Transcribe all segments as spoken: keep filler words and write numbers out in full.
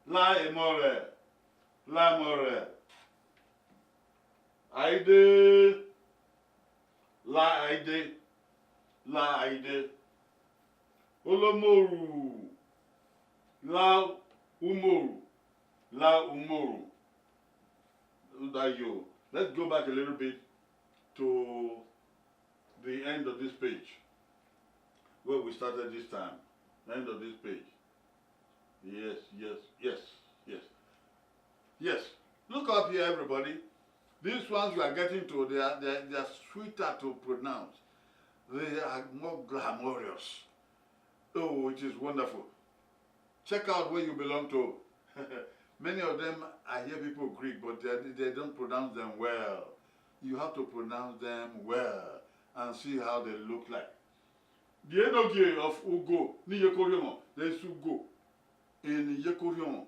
La emọ rẹ, la emọ rẹ. Aide, la aide, la aide. Olomoru, la umoru, la umoru. Udayo. Let's go back a little bit to the end of this page, where we started this time. End of this page. Yes, yes, yes, yes. Yes. Look up here, everybody. These ones we are getting to, they are, they are, they are sweeter to pronounce. They are more glamorous. Oh, it is wonderful. Check out where you belong to. Many of them, I hear people Greek, but they, they don't pronounce them well. You have to pronounce them well and see how they look like. The enogie of ugo, ni iyeke orhiọnmwọ, there is ugo in iyeke orhiọnmwọ,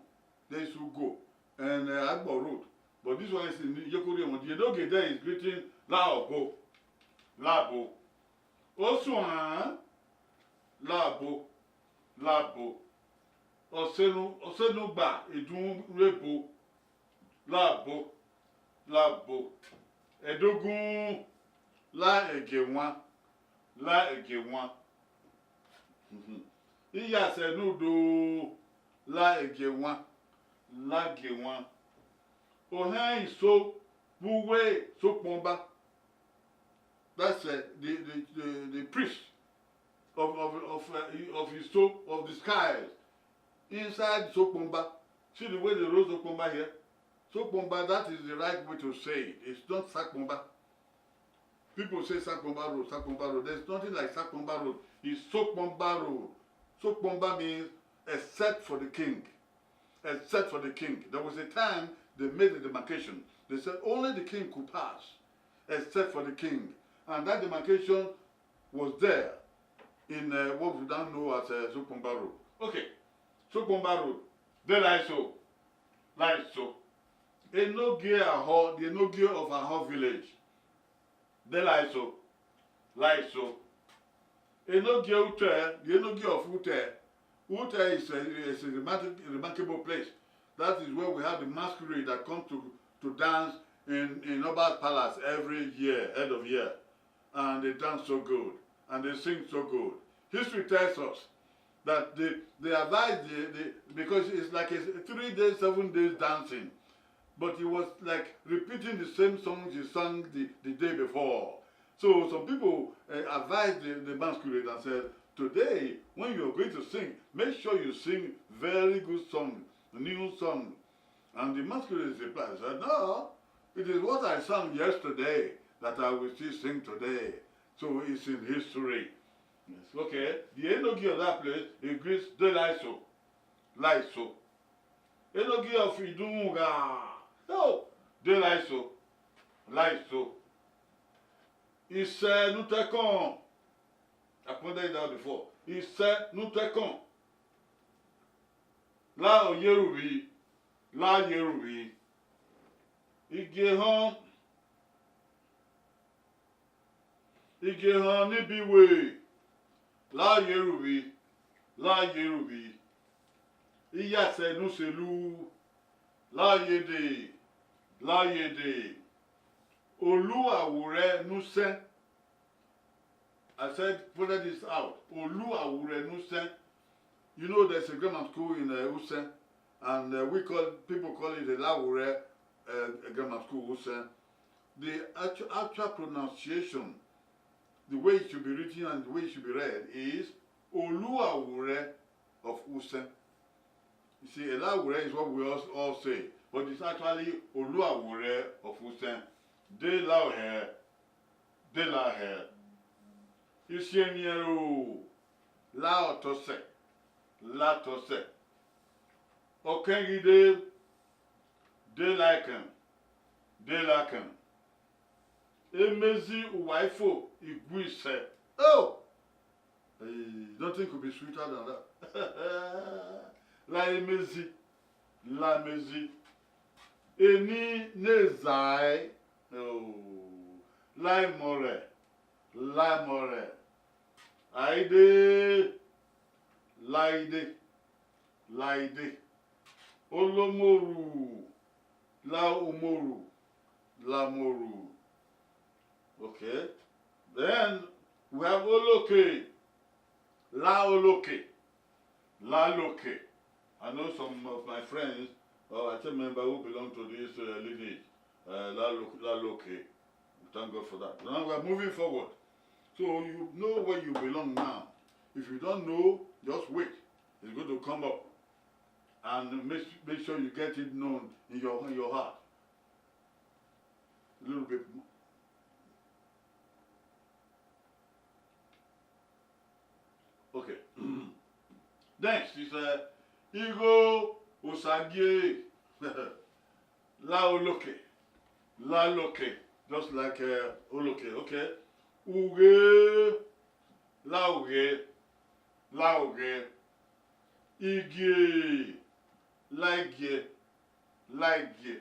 there is ugo in uh, Agbo Road. But this one is in iyeke orhiọnmwọ. The enogie there is greeting la obo, la obo. Osuan, la obo, la obo. Ọsenu, ọsenu gba edun rebo, la obo, la obo. Ẹdogun, la ẹgie wan, la ẹgie wan. Iyasẹ ne udo, la ẹgie wan, la ẹgie wan. Ohẹn iso vbe uwu Sokpọnba. That's uh, the, the, the, the priest of, of, of, uh, of his soul, of the skies, inside Sokpomba. See the way they roll Sokpomba here? Sokpomba, that is the right way to say it. It's not Sakpomba. People say Sakpomba Road, Sakpomba Road. There's nothing like Sakpomba Road. It's Sokpomba Road. Sokpomba means except for the king. Except for the king. There was a time they made a demarcation. They said only the king could pass, except for the king. And that demarcation was there in uh, what we now know as uh, Sokpomba Road. Okay, Sokpomba Road. They like so. Like so. Enogie Aho, the Enogie of Aho village. They like so. Like so. Enogie Ute, the Enogie of Ute. Ute is a, is a remark- remarkable place. That is where we have the masquerade that comes to, to dance in, in Oba's palace every year, end of year. And they dance so good. And they sing so good. History tells us that they, they advise the, the, because it's like a three days, seven days dancing. But he was like repeating the same songs he sang the, the day before. So some people uh, advised the, the masquerade and said, today, when you're going to sing, make sure you sing very good song, new song. And the masquerade replied, said, no, it is what I sang yesterday that I will still sing today. So it's in history. Yes, okay. The energy of that place, it greets the light so. Light so. Energy of Idunga. Oh, the light so. Light so. He said, Nutekon. I pointed it out before. He said, Nutekon. La oyeruvbi, la yeruvbi. Igiehọn, igiehọn ni bi we, la yeruvbi, la yeruvbi. Iyasẹ ne uselu, la yede, la yede. Oluawurẹ ne usẹn. I said, put this out. Oluawurẹ ne usẹn. You know, there's a grammar school in uh, Usen, and uh, we call people call it the Lawure uh, Grammar School, Usen. The actual, actual pronunciation, the way it should be written and the way it should be read is Oluawure of Usen. You see, Elawure is what we all, all say, but it's actually Oluawure of Usen. De la ohẹ, de la hẹ. Isiẹmwiẹn ro, la ọtọsẹ, la ọtọsẹ. Ọkẹn ghi de, de la ẹkẹn, de la ẹkẹn. Emezi uwa ifo igue isẹ. Oh! Hey, nothing could be sweeter than that. La emezi, la emezi. Eni ne zae, oh, la imọrẹ, la imọrẹ. Aide, la ide, la ide. Olomoru, la umoru, la moru. Okay. Then we have Oloke, la Oloke, la Loke. I know some of my friends, or I tell member who belong to this uh, lineage, uh, la, Lo- la Loke. We thank God for that. Now we are moving forward. So you know where you belong now. If you don't know, just wait. It's going to come up. And make, make sure you get it known in your, in your heart. A little bit more. Okay. Next is uh, Igho Osagie. La Oloke. La Loke. Just like uh, Oloke. Okay. Ughe. La Ughe. La Ughe. Igie. La Igie. La Igie.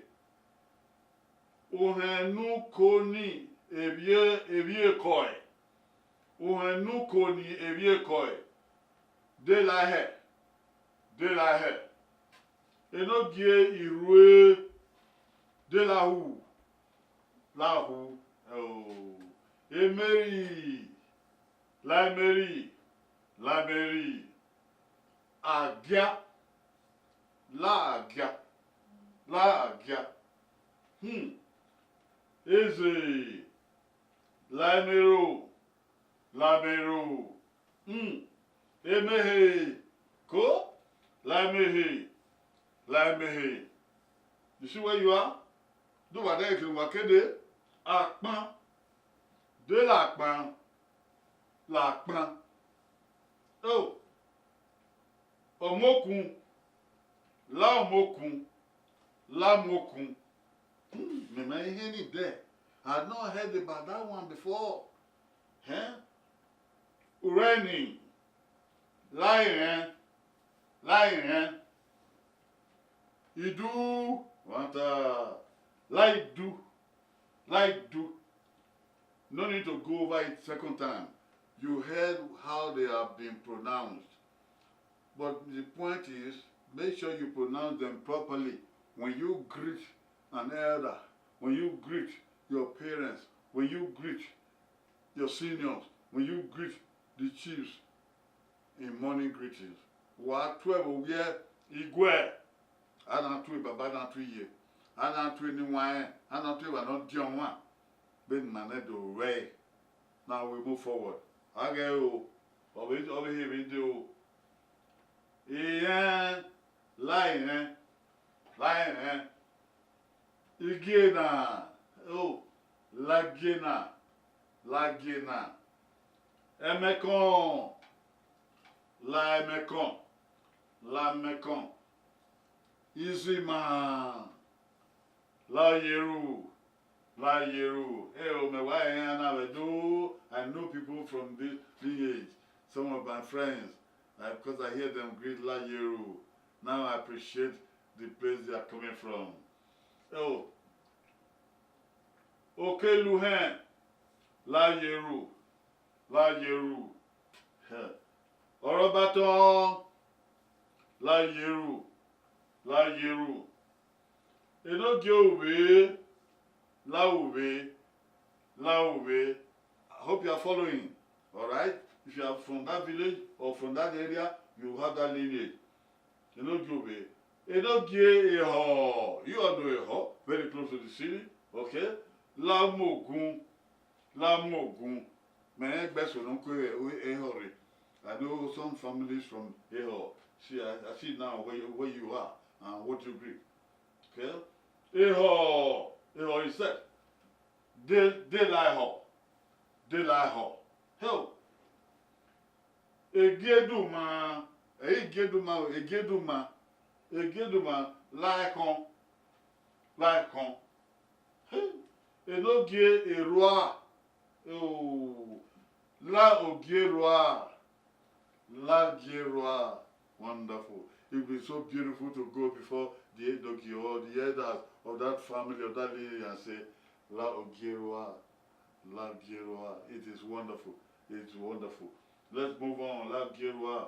Uhẹn ne uko ni evbie evbie ekọe. Uhẹn ne uko ni evbie ekọe. De la hẹ. De la hẹ. Enogie irrue. De la hu. La hu. Oh. Emeri. La emeri. La emeri. Agia. La agia. La agia. Hmm. Eze. La emero. La emero. Hmm. Emehe. Ko. La emehe. La emehe. You see where you are? Do what they can work it. Akpan. De la akpan. La akpan. Oh. Ọmọkun, la ọmọkun, la ọmọkun. Hmm, mẹ ma ihe ni dẹ. I had not heard about that one before. Huh? Ureni, la irẹn, la irẹn. Idu, wanta, la idu, la idu. No need to go over it second time. You heard how they have been pronounced. But the point is, make sure you pronounce them properly when you greet an elder, when you greet your parents, when you greet your seniors, when you greet the chiefs in morning greetings. Wa tuẹ vbe owiẹ iguẹ, a na tuẹ baba, a na tuẹ iye, a na tuẹ eniwanrẹn, a na tuẹ evba ne ọ diọn ọmwa. Vbene ima nẹ do ruẹ ẹre. Now we move forward. A ghẹ o, ọ vbe ọ vbe he vbe de o. Irẹn, la irẹn, la irẹn. Igiena, o, la igiena, la igiena. Ẹmẹkọn, la ẹmẹkọn, la ẹmẹkọn. Izima, la yeru, la yeru. Hey, oh, my wife, and I do. I know people from this lineage. Some of my friends, uh, because I hear them greet la yeru. Now I appreciate the place they are coming from. Oh, Okeluhẹn, la yeru, la yeru. Hẹ. Ọrọbatọn, la yeru, la yeru. Enogie Uvbe, la Uvbe, la Uvbe. I hope you are following. All right? If you are from that village or from that area, you have that lineage. Enogie Uvbe. Enogie Ehọ. You all know Ehọ, very close to the city. Okay? La Mogun. La Mogun. Mẹ rẹn gbe ẹse ne ọ ku Ehọ rre. I know some families from Ehọ. See, I, I see now where you, where you are and what you greet. Okay? Ehọ, Ehọ itself. De, de la Ehọ. De la Ehọ. Hell. Egieduma, ẹ i Egieduma, Egieduma, Egieduma, la ẹkhọn, la ẹkhọn. Hey, enogie erua, oh, la ogie erua, la ogie erua. Wonderful. It will be so beautiful to go before the enogie or the elders of that family, of that lineage, and say, la ogie erua. La ogie erua. It is wonderful. It's wonderful. Let's move on. La ogie erua.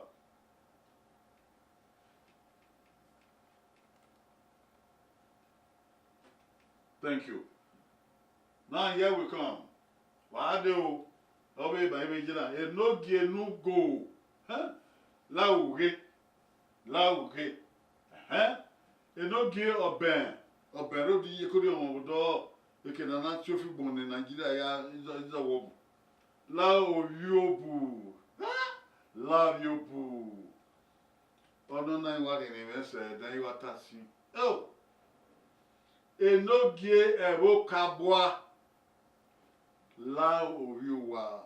Thank you. Now here we come. Wa de o, ọ vbe ba ebe jena, enogie nugo, hẹ? La ughe, la ughe, ẹhẹn. Enogie ọbẹn, ọbẹn rode iye kori ọmọ vbe odọ, eke ne a na tie ofi gbọn ne Nigeria ya izọ, izọ wọ bu. La ovbi obu, hẹ? La ovbi obu. Ọnọna i wa rhiẹnrhiẹn mwẹ sẹ, ẹdẹ i wa ta sin. Eo! Enogie ẹvbo Okabua, la ovbi owa,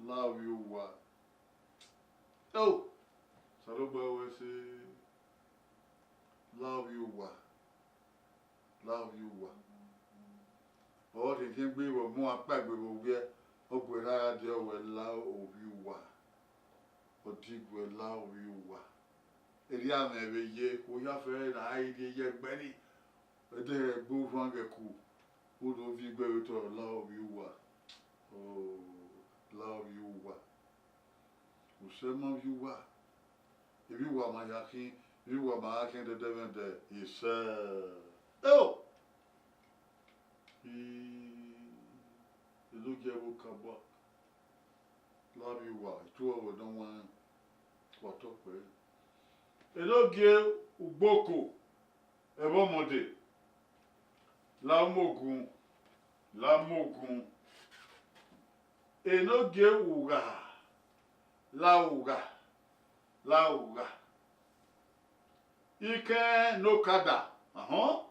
la ovbi owa. Eo! Osanobua wẹ sẹ, la ovbi owa, la ovbi owa. Ọ rhiẹnrhiẹn gbe vbe ọmọ akpa egbe vbe owiẹ, ọ gu ẹre gha diẹ wẹ la ovbi owa. Ọ diguẹ la ovbi owa. Erriọ amwẹ vbe ye, oya fẹrẹ na i rhie ye ẹgbẹe ni. Ẹdẹ ẹgbe orhuan ghẹ ku, u do viọ igbe ẹre otọ la ovbi owa. O, la ovbi owa. Usẹ ma ovbi owa. Ivbi uwa ma ya khin, ivbi uwa ma gha khian dẹdẹmwẹdẹ, isẹ. Eo! I, enogie ẹvbo Okabua, la ovbi owa, I tuẹ wẹ ne ọ wan wa tọ kpẹre. Enogie ugboko, ẹvbo ọmọdẹ, la umogun, la umogun. Enogie ugha, la ugha, la ugha. Ikẹn ne okada, ahọn,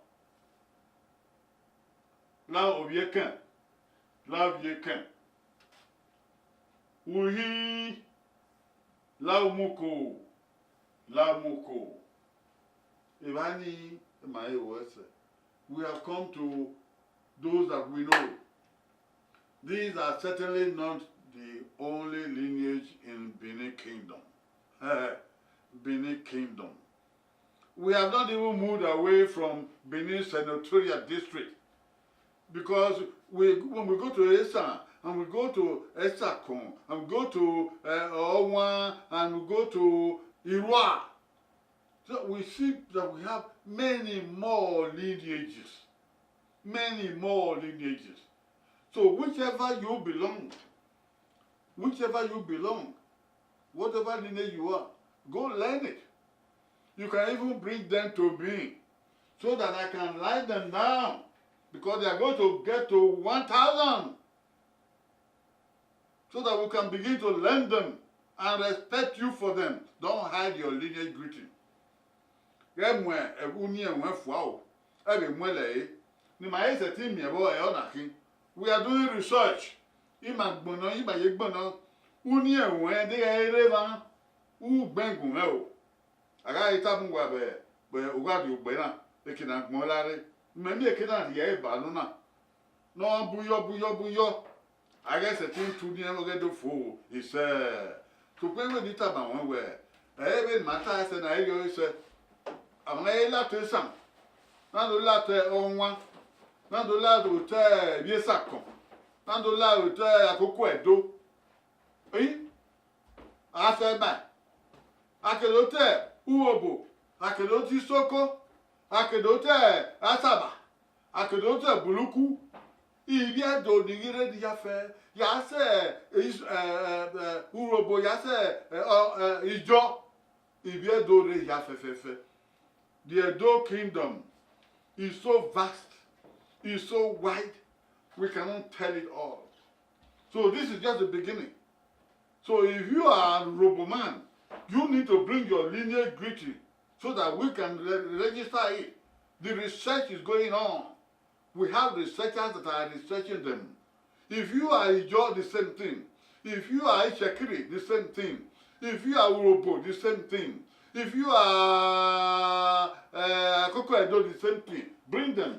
la ovbi ekẹn, la ovbi ekẹn. Uhi, la umuko, la umuko. Evba ni ma he ruẹ sẹ. We have come to those that we know. These are certainly not the only lineage in Benin Kingdom. Benin Kingdom. We have not even moved away from Benin Senatorial District. Because we, when we go to Esan, and we go to Esakon, and we go to uh, Owan, and we go to Irua, so we see that we have many more lineages. Many more lineages. So whichever you belong, whichever you belong, whatever lineage you are, go learn it. You can even bring them to me so that I can write them down, because they are going to get to one thousand. So that we can begin to learn them and respect you for them. Don't hide your lineage greeting. Ghẹ mu uni ẹmwẹ fua o, ẹ vbe mu ẹlẹ re, ne ima he sẹtin miẹn vbọ ẹ ọna khin. We are doing research. Ima gbọnnọ, ima ye gbọnnọ. Uni ẹmwẹ deghẹ ẹ rre evba, u gbẹn gun mwẹ o. A gha ghi tama uwa vbe, vbe ughariogbe na, eke ne agbọn la rre. Imẹ miẹn eke na rhie ẹre ba nọ na. Ne ọ buyọ, buyọ, buyọ. A ghẹ sẹtin tu ni ẹmwẹ ọghe do fo, isẹ. Sokpan vbene I tama ruẹn wẹẹ, ẹ i re vbene ima ta ẹsẹ na, erriọ ẹre sẹ. Amwa i la otọ esan, na do la otọ ọwan, na do la otọ ivbi esakọn, na do la otọ akoko Ẹdo. Ẹ, a sẹ ba, a ke do te Urhobo, a ke do te Isoko, a ke do te Asaba, a ke do te Buluku. Ivbi Ẹdo ni ghi rre ne ya fẹ, ya sẹ Is-, ẹ, ẹ, ẹ, Urhobo, ya sẹ, ẹ, ọ, ẹ, Ijọ. Ivbi Ẹdo rre ya fẹfẹfẹ. The Edo Kingdom is so vast, is so wide, we cannot tell it all. So this is just the beginning. So if you are an Urhobo man, you need to bring your lineage greeting so that we can re-, register it. The research is going on. We have researchers that are researching them. If you are Ijaw, the same thing. If you are Itsekiri, the same thing. If you are Urhobo, the same thing. If you are uh, Akoko Edo, the same thing. Bring them.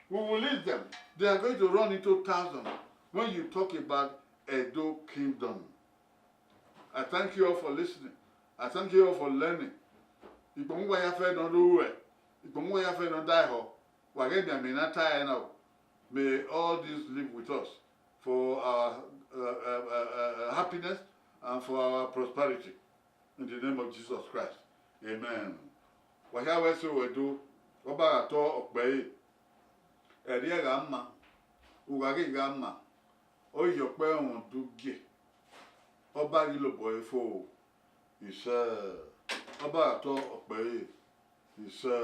We will list them. They are going to run into thousands when you talk about Edo Kingdom. I thank you all for listening. I thank you all for learning. Ikpọnmwẹ uwa ya fẹ ne ọ do ruẹ, ikpọnmwẹ uwa ya fẹ ne ọ da ẹhọ. Wa ghẹ mianmian na ta ẹre na o. May all this live with us for our uh, uh, uh, uh, happiness and for our prosperity. In the name of Jesus Christ. Amen. Wa hia wẹ so Ẹdo, ọ ba gha tọ ọkpẹ ẹre. Ẹrriẹ gha ma, u gha ghi gha ma, ọ ye ọkpẹ ẹmwẹ udugie, ọba ghi lobọ ẹre fo, isẹ, ọba gha tọ ọkpẹ ẹre, isẹ.